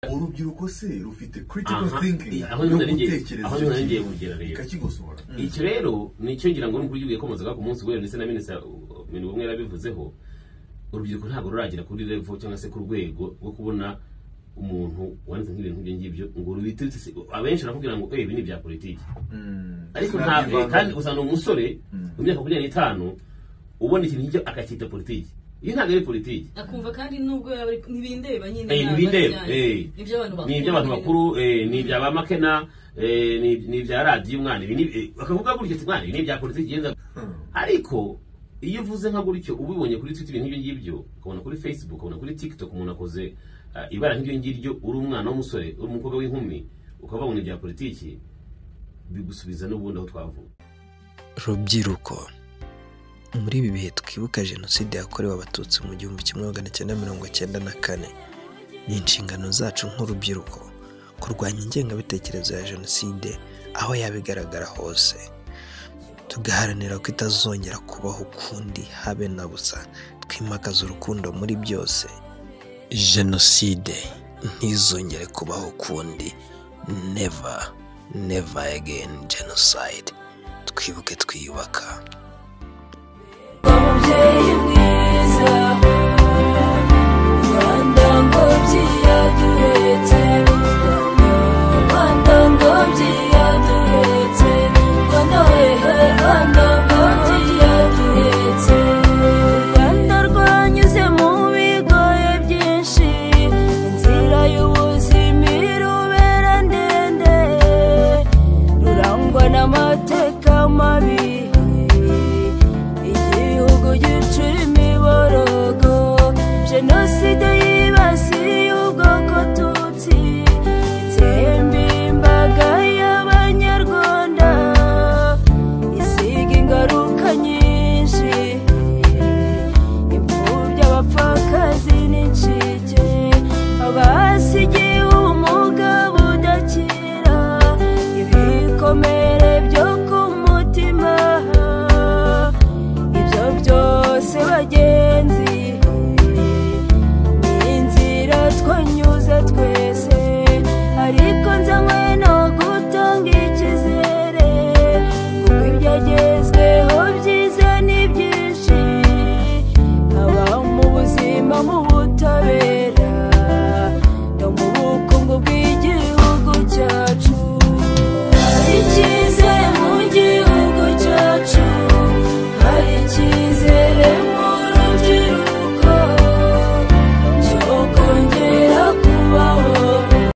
Urubyiruko se rufite critical Aha, thinking aho yo niho nari ngiye, gutekereza aho icyo niho nari ngiye kintu kugera rero. Ikakigosora. Icyo rero nicyo ngira ngo n'umukuru w'igihugu yakomozaga ku munsi w'ejo, ndetse na minisitiri Minisitiri yarabivuzeho. Urubyiruko ntabwo ruragera kuri level cyangwa se ku rwego rwo kubona umuntu wanditse nk'ibintu nk'ibyo ngibyo ngo rubite. Abenshi barakubwira ngo ibi ni ibya politiki, ariko ntabwo. Kandi usanga umusore mu myaka 25 ubona ikintu nk'icyo akacyita politiki. Iyo ntabwo ari politiki. Akumva kandi nubwo yaba ari ntibindeba nyine. Eh, ntabwo ntibindeba, ari ibyanjye. eh. Ni iby'abantu bakuru. Ni iby'abantu bakuru, ni ibya ba Makena, ni ibya radiyo umwana ibi bakavuga gutyo ati: "Mwana, ibi ni ibya politiki igenda." Ariko iyo uvuze nka gutyo, ubibonye kuri Twitter ibintu nk'ibyo ngibyo, ukabona kuri Facebook, ukabona kuri TikTok umuntu akoze ibara nk'iryo ngiryo, uri umwana w'umusore, uri umukobwa w'inkumi, ukavuga ngo ni ibya politiki, bigusubiza n'ubundi aho twavuye. Rubyiruko, muri ibi bihe twibuka Jenoside yakorewe Abatutsi mu 1994, ni inshingano zacu nk'urubyiruko kurwanya ingengabitekerezo ya Jenoside aho yaba igaragara hose, tugaharanira ko itazongera kubaho ukundi habe na busa. Twimakaza urukundo muri byose. Jenoside ntizongere kubaho ukundi. Never, never again genocide. Twibuke twiyubaka. Umubyeyi mwiza, Rwanda ngobyi yaduhetse, Rwanda ngobyi yaduhetse, Rwanda wehe, Rwanda ngobyi yaduhetse. Rwanda rwanyuze mu bigoye byinshi, inzira y'ubuzima irubera ndende, rurangwa n'amateka mabi.